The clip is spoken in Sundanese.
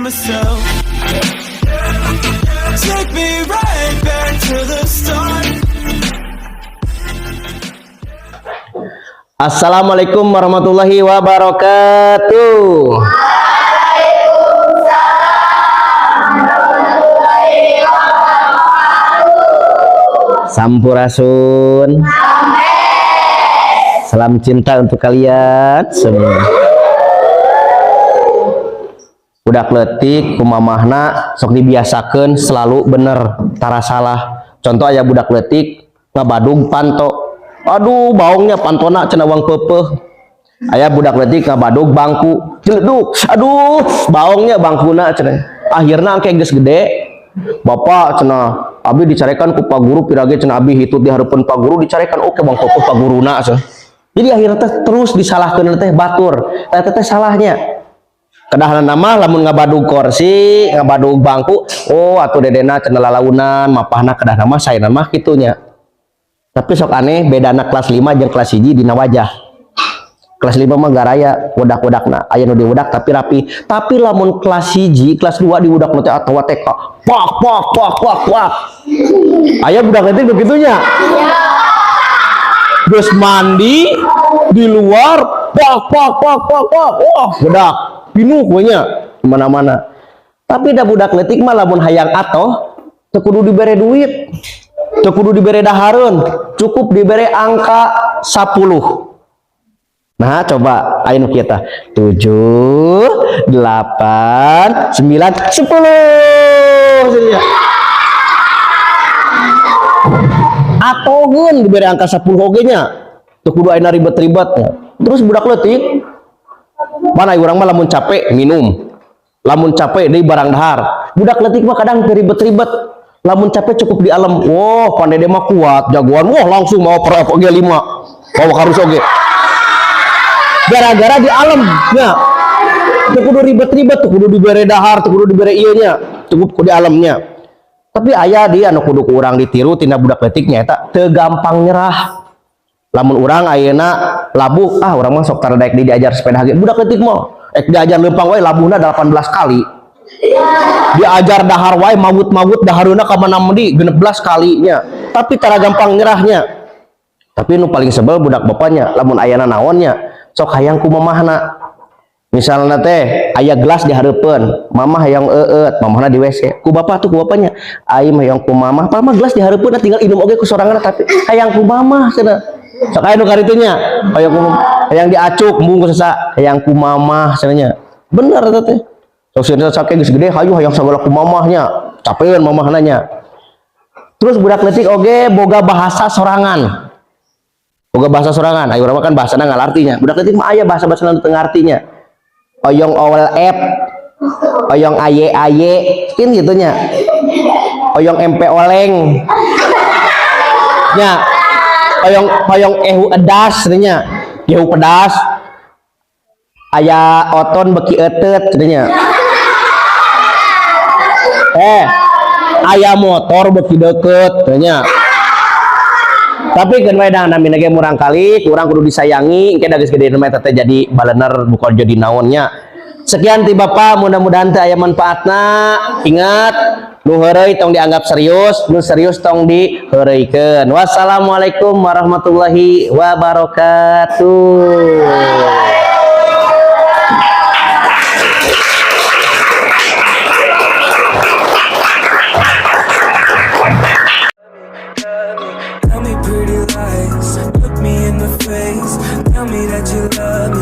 myself. Take me right back to the start. Assalamualaikum warahmatullahi wabarakatuh. Sampurasun. Salam cinta untuk kalian semua. Budak leutik ku mamahna sok dibiasakeun selalu bener, tara salah. Contoh, aya budak leutik ngabadug panto. "Aduh, baongnya pantona," cenah, "wang peupeuh." Aya budak leutik ngabadug bangku, jeleduk. "Aduh, baongnya bangkuna," cenah. Akhirna engke geus gede, "Bapak," cenah, "abi dicarekan ku Pak Guru pirage," cenah, "abi hitut di hareupeun Pak Guru, dicarekan oge, wang peupeuh Pak Guruna," cenah. Jadi akhirnya teh terus disalahkeun teh batur. Teh teh salahnya. Kedahna nama lamun ngabadug kursi, ngabadug bangku, "Oh, atuh dedena," cenah, "lalaunan mapahna." Kedahna mah saena mah kitunya. Tapi sok aneh bedana kelas 5 jeung kelas 1 dina wajah. Kelas 5 mah garaya wedak-wedakna, aya nu diwedak tapi rapi. Tapi lamun kelas 1, kelas 2 diwedak teh atawa TK, pak pak pak pak pak. Aya budak leutik begitunya. Geus mandi di luar, pak pak pak pak pak, wah, budak pinuh we nya mana-mana. Tapi da budak leutik mah lamun hayang atoh teu kudu dibere duit, teu kudu dibere dahareun, cukup dibere angka 10. Nah, coba ayo nu kita 7, 8, 9, 10. Atoheun dibere angka 10 oge nya. Teu kudu ayeuna ribet-ribet. Terus budak leutik mana urang mah lamun capek minum, lamun capek deui barang dahar. Budak leutik mah kadang teu ribet-ribet. Lamun capek cukup di alam. Wah, pandai dia mah kuat, jagoan. Wah, langsung mau per oge 5. Bawa karus oge. Gara-gara di alam nya. Teu kudu ribet-ribet, teu kudu dibere dahar, teu kudu dibere ieu nya, cukup ku di alamnya. Tapi aya dia anu kudu ku urang ditiru tina budak leutiknya, eta teu gampang nyerah. Lamun urang ayeuna labuh, ah, urang mah sok tara daek diajar sepeda ge. Budak leutik mah ek diajar leumpang wae labuhna 18 kali. Diajar dahar wae mawut-mawut dahareuna ka mana di 16 kalinya. Tapi tara gampang nyerahnya. Tapi nu paling sebel budak bapaknya lamun ayana naonnya sok hayang ku mamahna. Misalnya teh aya gelas di hareupeun, mamah hayang eueut, mamahna di WC. Ku bapak tuh ku bapaknya, "Aing mah hayang ku mamah." Padahal mah gelas di hareupeun tinggal minum oge ku sorangan, tapi hayang ku mamah cenah. Sok aya nu karitunya, hayang ku hayang diacuk embung ku sesa, hayang ku mamah cenah nya. Bener eta teh. Sok sieun sakit geus gede hayu hayang sagala ku mamahnya, capeun mamahna nya. Terus budak leutik oge boga bahasa sorangan. Boga bahasa sorangan, ayo urang mah kan bahasana ngalartinya. Budak leutik mah aya bahasa-bahasa nu teu ngartinya. Oyong owel app, oyong aye aye, kan gitunya. Oyong MP oleng. Nya. Oyong oyong ehu edas nya. Gehu pedas. Aya oton beki euteut nya. Aya motor beki deket nya. Tapi keun we dah namina ge murang kali, kurang kudu disayangi, engke da geus gede mah eta teh jadi balener bukan jadi naonnya. Sekian ti Bapak, mudah-mudahan teh aya manfaatna. Ingat, nu heureuy tong dianggap serius, nu serius tong diheureuykeun. Wassalamualaikum warahmatullahi wabarakatuh. Tell me pretty lies, look me in the face. Tell me that you love me.